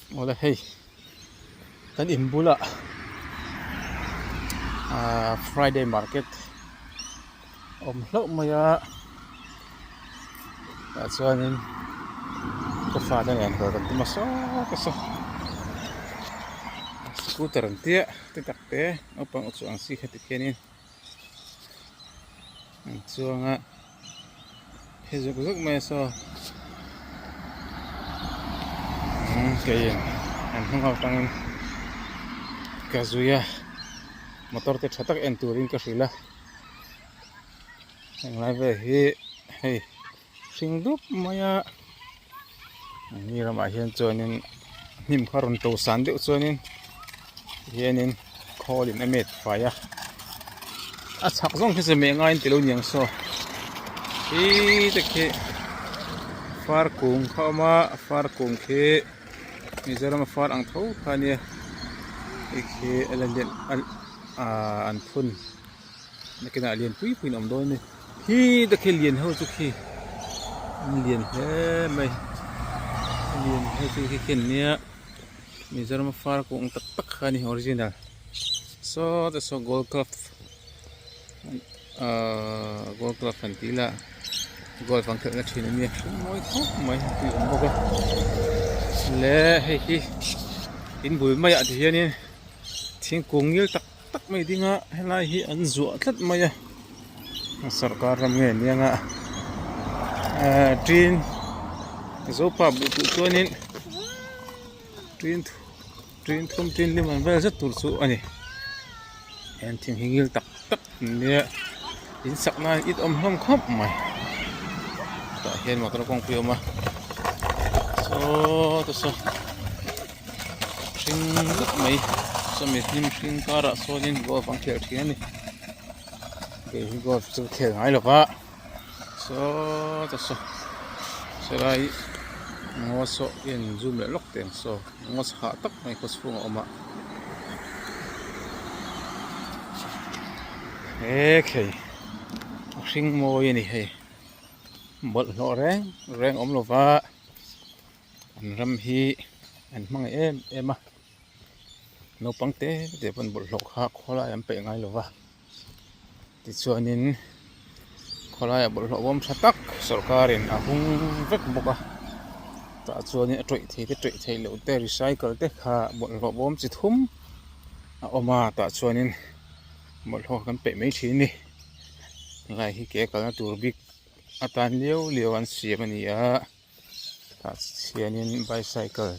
Awle hei kan in bulah ahh friday market awm hlauh mai a tah chuanin ka fate nen dawr an tum a sawt a saw scooter an tia te tak te naupang chuang ang chi kha ti khianin. An chuang a phe zuk zuk mai a saw umm keiin an hnung ho atangin ka zui a motor te tha tak en turin ka hrilh a heng lai vel hi hei hring dup mai a mi ramah hian chuanin hnim kha rawn to san deuh chuanin hianin khawl in a met fai a a chhak zawng khi chu meh ngaiin tilo niang saw khi te khi far kung kha a awm a far kung khi Mizoram a far ang tho kha ania hei khi a la lian ahh an phun. Nakinah lian pui pui in awm dawn a ni khi te khi lian ho chu khi an lian hle mai a lian ho chu khi khi an nia Mizoram a far kawng tak tak kha a ni original saw te saw gold cup ahh gold cup han tih ila golf an khelh na thin a nia hring mawi khawp mai tui awm bawk a le hei hi in bul maiah ti hianin thingkung ngil tak tak mai ding a helai hi an zuah tlat mai a sorkar ram nge aniang a ahh tin zopa buh tuh chuanin tin tin thum tin lim ang vel zet tur chu a ni heng thing hi ngil tak tak an nia in sak nan it awm hlawm khawp mai tah hian motor kawngpui a awm a saw te saw. Hring vek mai sawmi hnim hring karah sawnin golf an khelh thin a ni kei hi golf chu ka khel ngai lo va saw ta saw helai ngaw saw hian zoom leh lawk teh ang saw ngaw chhah tak mai khaw chhung a awm a he khei a hring mawi a ni hei bawlhhlawh reng reng awm lo va. An ram hi an hmangaih em em a naupang te te pawn bawlhhlawh kha khawlai an peih ngai lo va tichuanin khawlaiah bawlhhlawh bawm tha tak sawrkarin a hung vek bawk a tah chuanin a tawih thei te tawih theih loh te recycle te kha bawlhhlawh bawm chi thum a awm a tah chuanin bawlhhlawh kan peih mai thin a ni helai hi ke kalna tur bik atan liau liau an siam a ni a. Tah hianin bicycle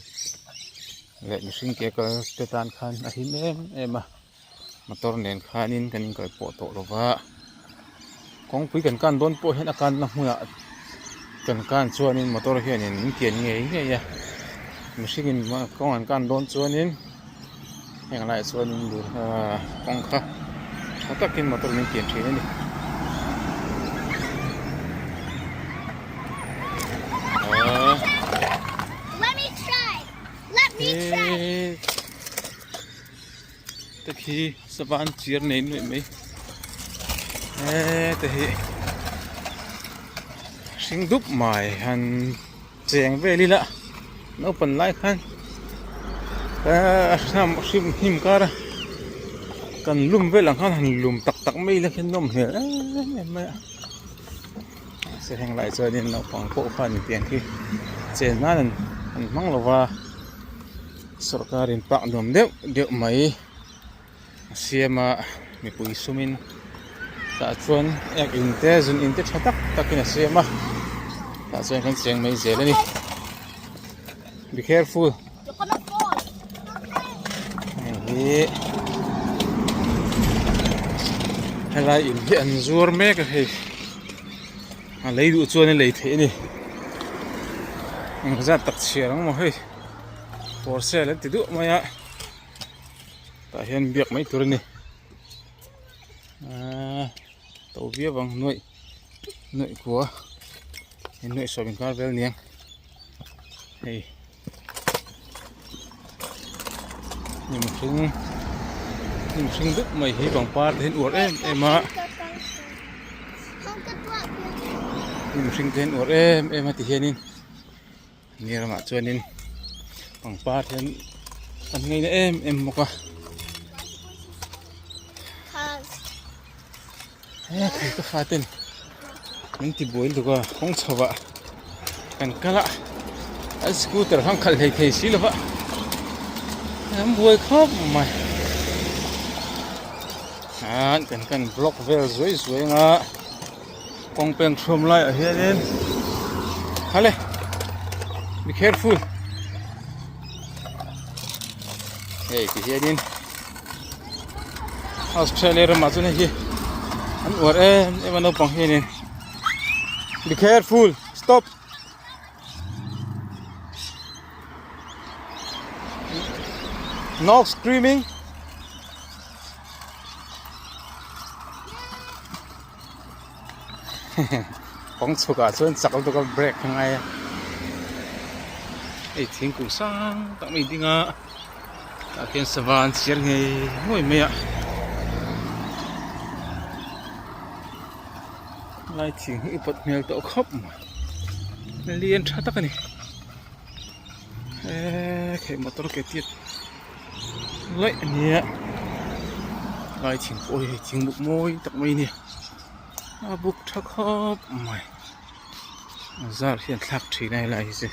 leh mihring ke kal te tan khan a him em em a motor nen khanin kan inkal pawh tawh lo va kawngpui kan kan dawn pawh hian a kanna hmunah kan kan chuanin motor hianin min kian ngei ngei a mihringin kawng an kan dawn chuanin heng laiah chuanin kawng kha tha takin motor min kian thin a ni. Te khi sava an chir nei nuaih mai he te hi hring dup mai han cheng vel ila naupang lai khan ahh hnim kar a kan lum vel ang khan han lum tak tak mai ila khian nawm hmel em em mai a. Mahse heng lai chuanin naupang pawh khan tiang khi chen nan an hmang lo va sawrkarin park nuam deuh deuh mai a siam a mipui sumin tah chuan ek in te zun in te tha tak takin a siam a tah chuan kan cheng mai zel a ni be careful. Hei hi helai in hi an zuar mek a hei a lei duh chuan a lei theih a ni eng zat tak chhiar ang maw hei for sale an ti duah mai a tah hian biak mai tur a ni aaa to viau ang nuaih nuaih kua nuaih sawm inkar vel aniang hei. Hnim hring hnim hring dup mai hi pangpar te hian uar em em a hnim hring te hian uar em em a ti hianin ni ramah chuanin. Pangpar hian an ngaina em em bawk a. He thei ka fa ten min ti buai lutuk a kawng chho ah kan kal a an scooter kha an khalh hlei thei si lo va an buai khawp mai an kan kan block vel zuai zuai anga kawng peng thuam lai ah hianin hale be careful hei ti hianin Australia ramah chuan hei hi an uar em em a naupang hianin be careful stop no screaming kawng chhuk ah chuan chak lutuk a brake a ngai a hei thingkung sang tak mai ding a tah khian sava an chhiar ngei ngawih mai a lai thing hi upat hmel tawh khawp mai lian tha tak a ni eee hei motor ke tiat laih a nia lai thing pawh hi hei thing buk mawi tak mai a ni a buk tha khawp mai a zar hian thlak thin a helai hi chu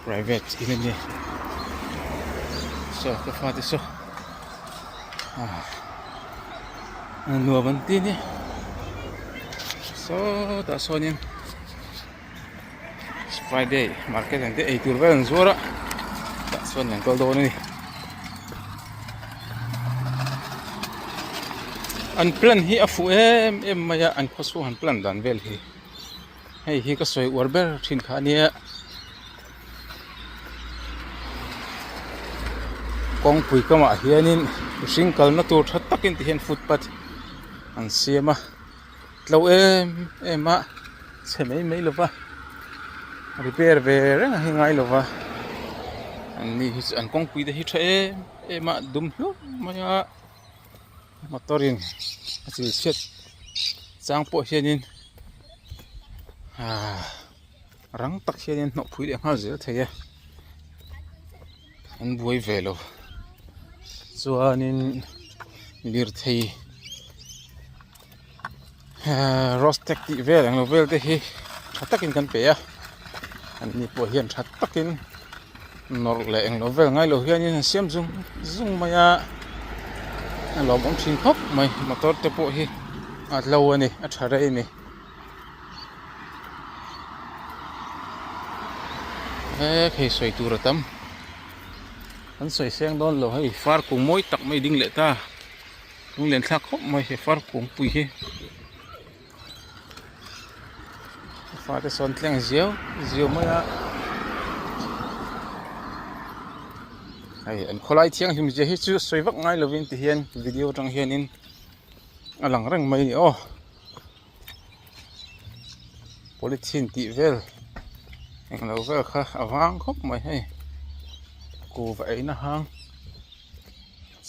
private in a ni saw ka fate saw ah nuam an ti a nia sawtah sawnin. Friday market ang te eitur vel an zuar a tah chuan an kal dawn a ni an plan hi a fuh em em mai a an khawchhung an plan dan vel hi hei hi ka sawi uar ber thin kha a nia kawngpui kamah hianin mihring kalna tur tha takin ti hian footpath an siam a. Tlo em em a chhe mai mai lo va repair ve reng a hi ngai lo va an ni hi chu an kawngpui te hi tha em em a dum hlum mai a motor in a chil chhiat chang pawh hianin ahh rang tak hianin hnawh phui leh nghal zel thei a an buai ve lo chuanin lirthei. Rostek tih vel englo vel te hi tha takin kan pe a an ni pawh hian tha takin nawrh leh englo vel ngai lo hianin an siam zung zung mai a a lawmawm thin khawp mai motor te pawh hi a hlo a ni a tha rei a ni he hei sawi tur a tam an sawi seng dawn lo hei far kung mawi tak mai ding leh ta. Lunglen thlak khawp mai he far kungpui hi fate sawn tleng ziau ziau mai a hei an khawlai thianghlim zia hi chu sawi vak ngai lovin ti hian video atang hianin a lang reng mai a ni aw polythene tih vel englo vel kha a vang khawp mai hei kuhva eina hang.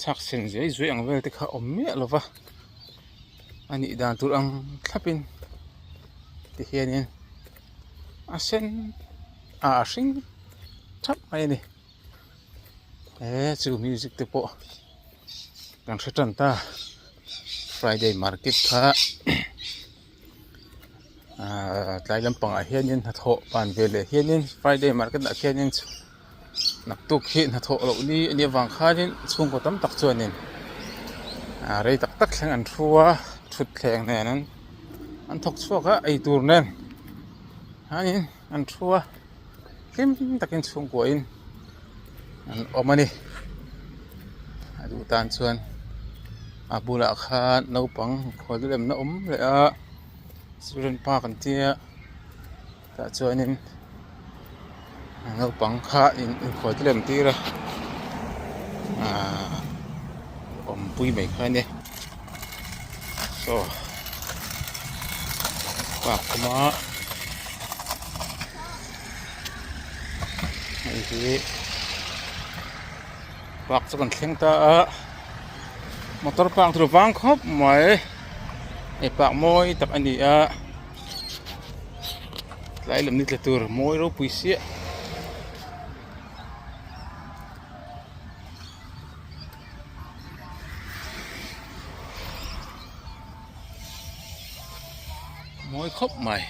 Chhak sen zui zui ang vel te kha awm miah lo va a nih dan tur ang thlap in ti hian in a sen ah a hring thap mai a ni he chu music te pawh kan hre tan ta friday market kha ahh tlai lampangah hianin hnathawh ban veleh hianin friday market ah khianin. Naktuk hi hnathawh loh ni a nih avang khanin chhungkaw tam tak chuanin ah rei tak tak thleng an thu a thutthleng nen an an thawk chhuak a eitur nen hianin an thu a hlim takin chhungkua in an awm a ni a duh tan chuan a bulah khan naupang khual lemna awm leh a children park an tia. Tah chuanin naupang kha inkhual te lem tir a ahh awmpui mai kha a nia saw park awm a hei hi park chu kan thleng ta a motor park tur vang khawp mai hei park mawi tak a ni a. Tlai lam ni tla tur mawi ropui siah. Mawi khawp mai.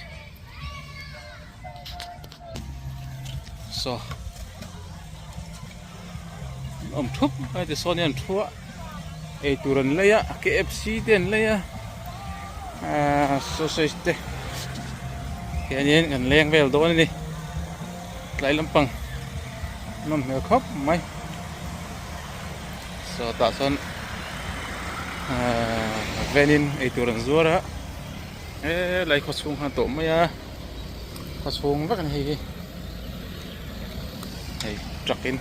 Saw an awm thup mai tisawn hian an thu a eitur an lei a K F C te an lei a ahh sausage te hianin kan leng vel dawn a ni tlai lampang nawm hmel khawp mai saw tah sawn ahh van in eitur an zuar a helai khaw chhung khan a tawh mai a khaw chhung vek a ni hei hi hei truck in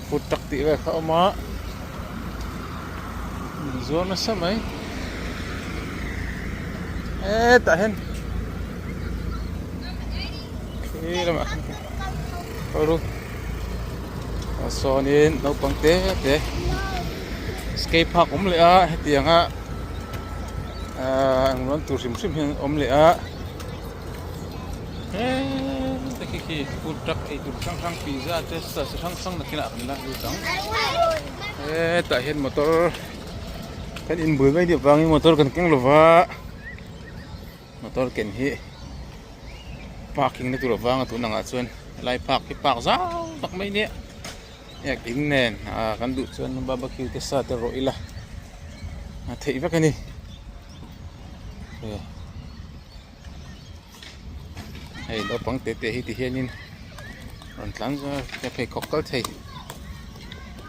food truck tih vel kha a awm a in zuar nasa mai hetah hian khi lamah khan kawr ah sawnin naupang te te skate park awm leh a hetiang a ahh eng rawn tur hrim hrim hian awm leh a heee khi khi food truck eitur hrang hrang pizza te chi hrang hrang nakinah kan la lut ang hetah hian motor kan inbul mai deuh vangin motor kan keng lo va motor ken hi parking na tur avanga tun angah chuan helai park hi park zau tak mai nia ek in nen ah kan duh chuan barbecue te sa te rawh ila a theih vek a ni hei naupang te te hi ti hianin rawn tlan zawk a pheikhawk kal thei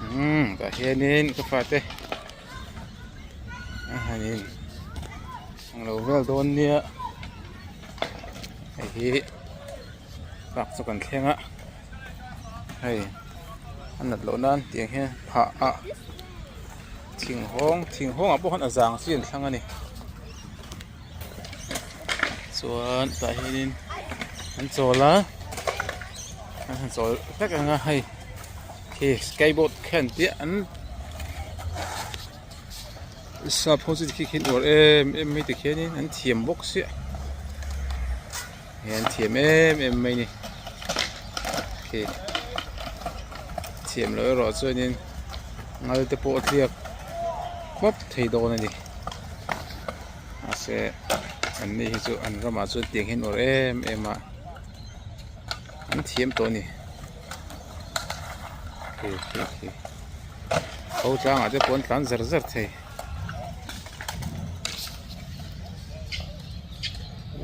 umm tah hianin ka fate a hanin ang lo vel dawn nia hei hi park chu kan thleng a hei a nat loh nan tiang hian phah a thing hawng thing hawng ah pawh khan a zang chi an thlang a ni chuan tah hianin an chawl a an han chawl vek ang a hei khi skateboard kha an tia an sap ho chu tikhi khi an uar em em mai tikhianin an thiam bawk sia hei an thiam em em mai a ni khi thiam loh erawh chuanin ngal te pawh a tliak pawp thei dawn a ni. Mahse an ni hi chu an ramah chuan tiang hian awrh em em a an thiam tawh a ni khi khi khi kho tlangah te pawh an tlan zar zar thei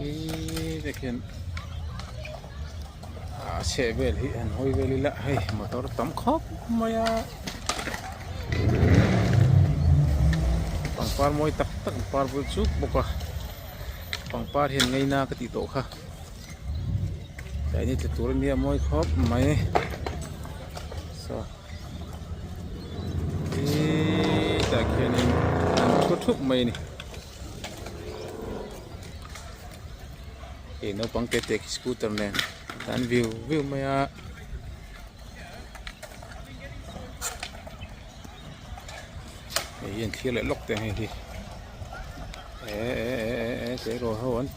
ihh te khian a chheh vel hi han hawi vel ila hei motor tam khawp mai a. Pangpar mawi tak tak an par bul chuk bawk a pangpar hian ngaina ka tih tawh kha tlai ni tla tur ania mawi khawp mai saw ihh tah khianin an thu thup mai a ni hei naupang te te khi scooter nen an viu viu mai a. Hei hi an thlir leh lawk te ang hei hi e e e e e tleirawl ho an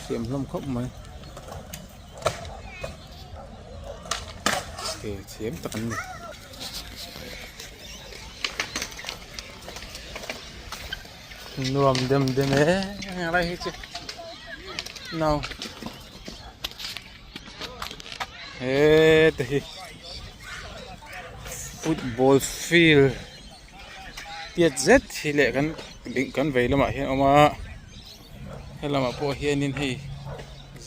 thiam hlawm khawp mai ke thiam tak an ni. Nuam dem dem e helai hi chu nau. Heta hi football field tiat zet hi leh kan ding kan vei lamah hian a awm a helamah pawh hianin hei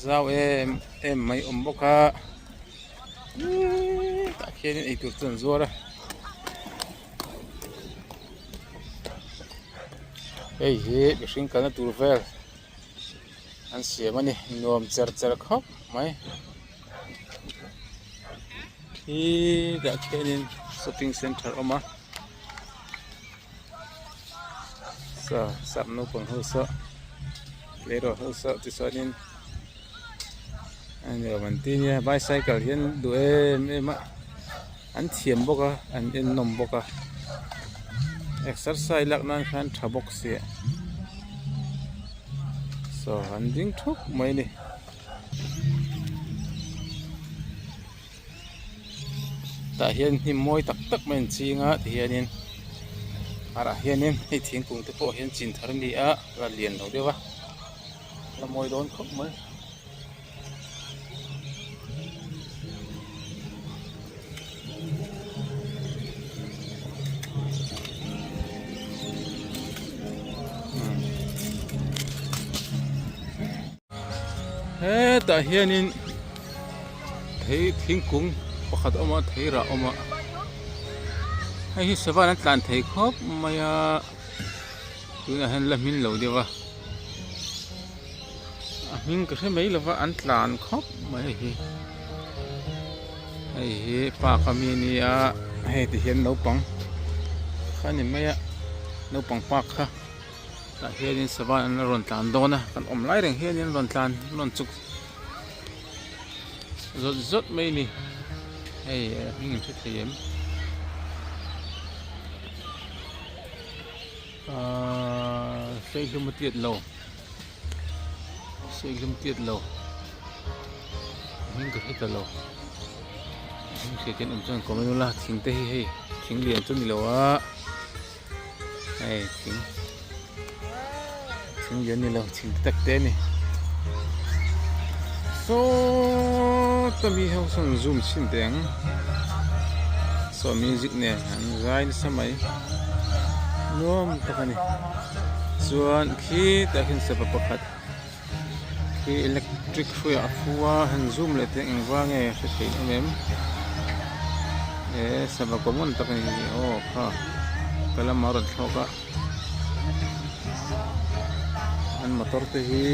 zau em em mai awm bawk a tah khianin eitur chu an zuar a hei hi mihring kalna tur vel. An siam a ni nuam cher cher khawp mai khi tah khianin shopping center a awm a saw sap naupang ho saw tleirawl ho saw tichuanin a nuam an ti nia bicycle hi an duh em em a an thiam bawk a an ennawm bawk a exercise lak nan khan tha bawk sia. Saw an ding thup mai a ni. Tah hian hnim mawi tak tak mai an ching a tihianin arah hianin hei thingkung te pawh hian chin thar a ni a la lian lo deuh a. La mawi dawn khawp mai. Hetah hianin thei thingkung pakhat a awm a thei rah a awm a hei hi sava an tlan thei khawp mai a tunah hian la hmin lo deuh a a hming ka hre mai lo va an tlan khawp mai a hi hei hi park ami a nia hei ti hian naupang kha a ni mai a naupang park kha. Tah hianin sava an la rawn tlan dawn a kan awm lai reng hianin an rawn tlan an rawn chuk zawt zawt mai a ni hei a hming in hre thei em ahh seihlum a tiat lo seihlum tiat lo hming ka hre ta lo hming hria te an awm chuan comment ula thing te hi hei thing lian chu a ni lo a. Hei thing thing lian ni lo thing te tak te a ni sawta mi ho sawn zoom chhin teh ang saw music nen an zai nasa mai nuam tak a ni chuan khitah khian sava pakhat khi electric hruiah a fu a han zoom leh teh engvang nge hre theih em em he sava common tak a ni aw kha ka lamah a rawn thlawk a an motor te hi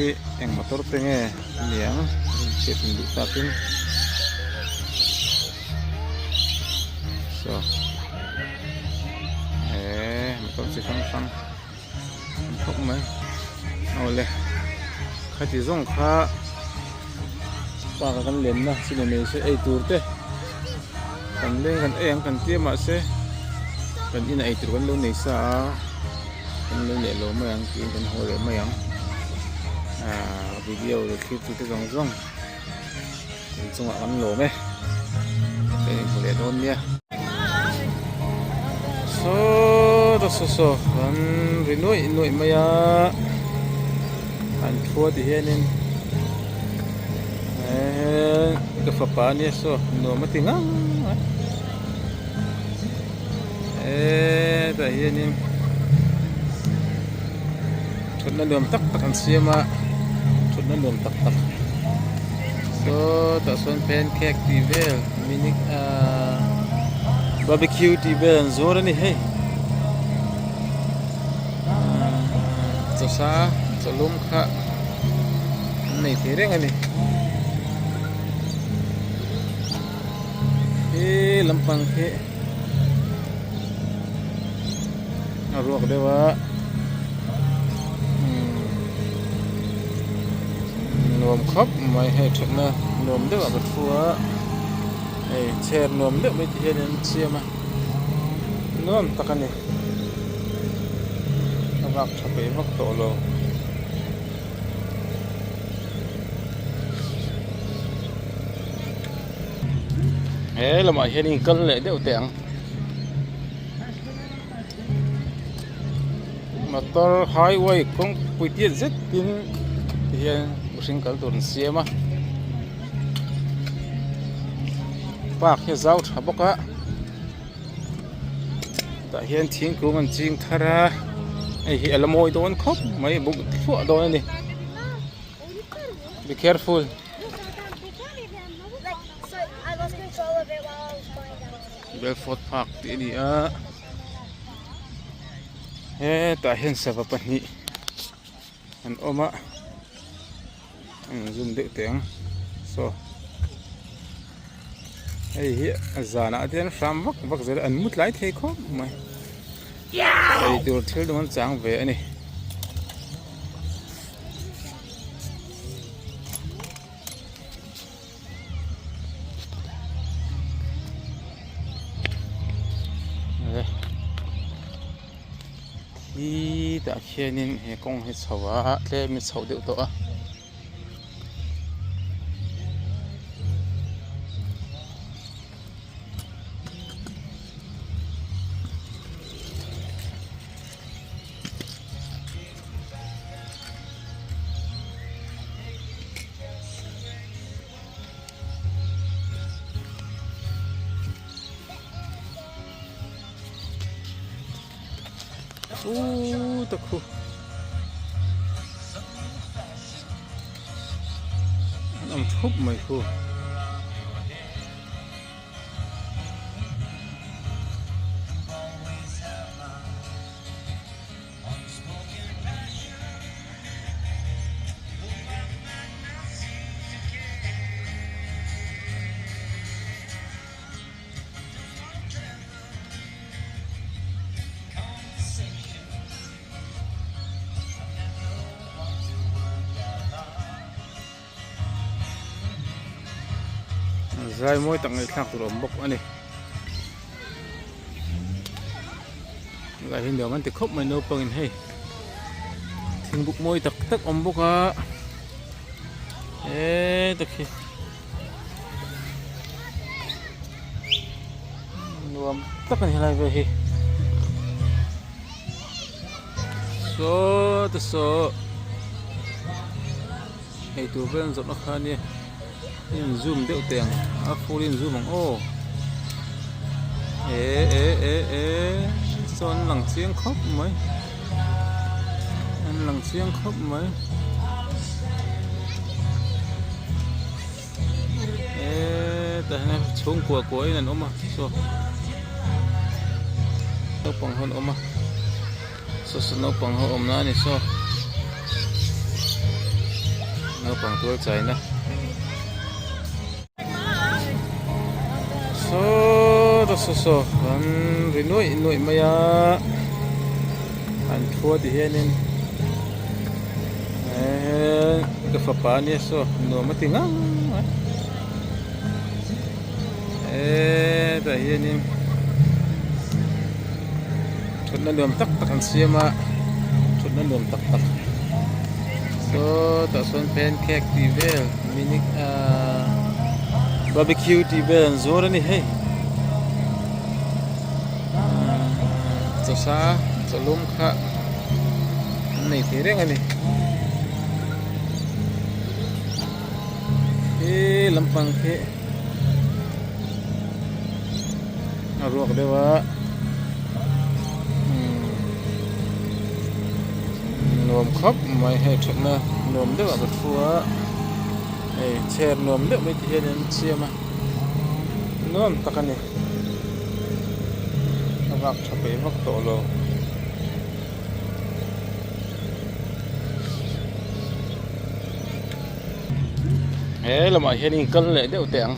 eng motor te nge a ni ang hriat in duh takin saw he motor chi hrang hrang. an khawp mai awle khati zawng kha park a kan lenna chumi mai se ei tur te kan leng kan ei ang kan tia mahse kan inah ei tur kan lo nei sa a kan lo leh lo mai ang tiin kan haw leh mai ang ahh video lo thlir tu te zawng zawng in chungah kan lawm e kan inhmu leh dawn nia saw saw saw kan ri nuaih nuaih mai a an thua ti hianin eee ka fapa ania saw nuam a ti ngang a eee tah hianin Thutna nuam tak tak an siam a thutna nuam tak tak saw tah sawn pancake tih vel mini ahh barbecue tih vel an zuar a ni hei ahh chawsa chawlum kha an nei thei reng a ni he lampang khi a ruak deuh a nuam khawp mai hei thatna nuam deuh ah ka thu a hei chair nuam deuh mai te hian an siam a nuam tak a ni a vak tha peih vak tawh lo. He lamah hian in kal leh deuh teh ang motor highway kawngpui tiat zetin tihian mihring kal tur an siam a park hi a zau tha bawk a tah hian thingkung an ching thar a hei hi a la mawi dawn khawp mai buk thluah dawn a ni be careful. Belfort park tih a ni a hetah hian sava pahnih an awm a an zoom deuh teh ang saw hei hi a zanah te hian hram vak vak zel a an mu tlai thei khawp mai ei tur thil dang an chang ve a ni. Khi tah khianin he kawng hi chho a tlem in chhoh deuh tawh a. Uuh ta khu an awm thup mai khu. Zai mawi tak ngaihthlak tur a awm bawk a ni helai hi nuam an ti khawp mai naupang in hei thingbuk mawi tak tak awm bawk a heee khi. Nuam tak a ni helai vel hi saw te saw hei tur vel an zawrhna kha ania in zoom deuh teh ang a full in zoom ang aw eh eh eh eh saw an lang chiang khawp mai an lang chiang khawp mai. Eee tah hian chhungkua kua in an awm a saw naupang ho an awm a saw saw naupang ho awm na a ni saw naupang tual chai na saw saw saw an ri nuaih nuaih mai a an thua ti hianin. Eee ka fapa ania saw nuam a ti ngang a eee tah hianin thutna nuam tak tak an siam a thutna nuam tak tak saw tah sawn pancake tih vel mini ahh barbecue tih vel an zuar a ni hei ahh chawsa chawlum kha. An nei thei reng a ni he lampang khi a ruak deuh a nuam khawp mai hei thatna nuam deuh ah ka thu a hei chair nuam deuh mai te hian an siam a nuam tak a ni a vak tha peih vak tawh lo. He lamah hian in kal leh deuh teh ang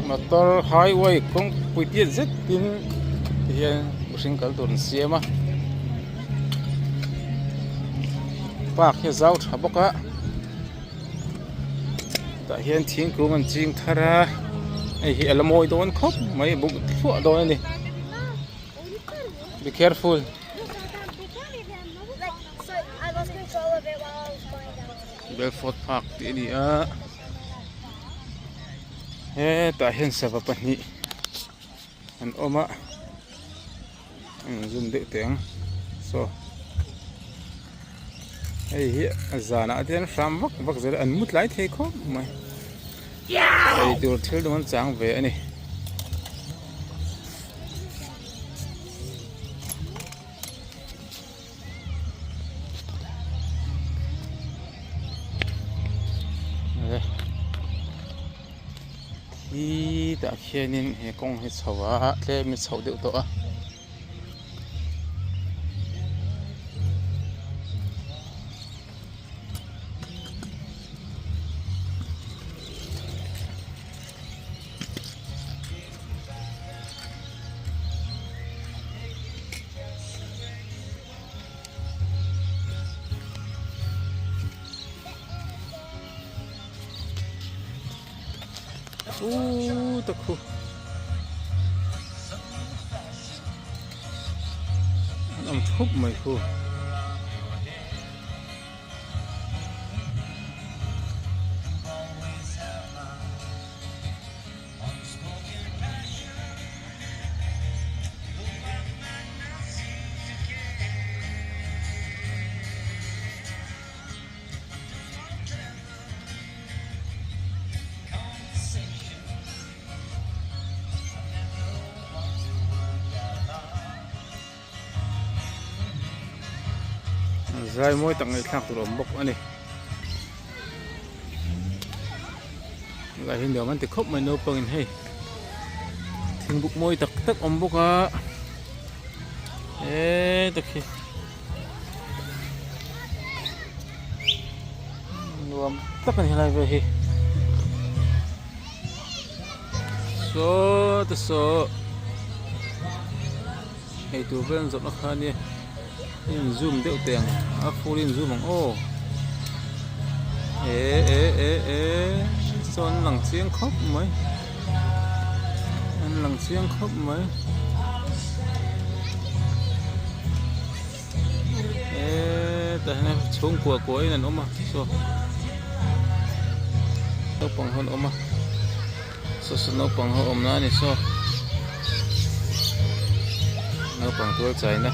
motor highway kawngpui tiat zet in tihian mihring kal tur an siam a park hi a zau tha bawk a tah hian thingkung an ching thar a hei hi a la mawi dawn khawp mai a buk thluah dawn a ni be careful. Belfort park tih a ni a hetah hian sava pahnih an awm a an zoom deuh teh ang saw hei hi a zanah te hian hram vak vak zel a an mu tlai thei khawp mai ei tur thil dang an chang ve a ni. Khi tah khianin he kawng hi chho a tlem in chho deuh tawh a. Uuh ta khu an awm thup mai khu. Zai mawi tak ngaihthlak tur a awm bawk a ni. Helai hi nuam an ti khawp mai naupangin hei thingbuk mawi tak tak awm bawk a hetak hi nuam tak a ni helai vel hi saw te saw hei tur vel an zawrhna kha ania in zoom deuh teh ang a full in zoom ang aw eh eh eh eh saw an lang chiang khawp mai an lang chiang khawp mai eh tah hian chhungkua kua in an awm a saw naupang ho an awm a saw saw naupang ho awmna a ni saw naupang tual chaina.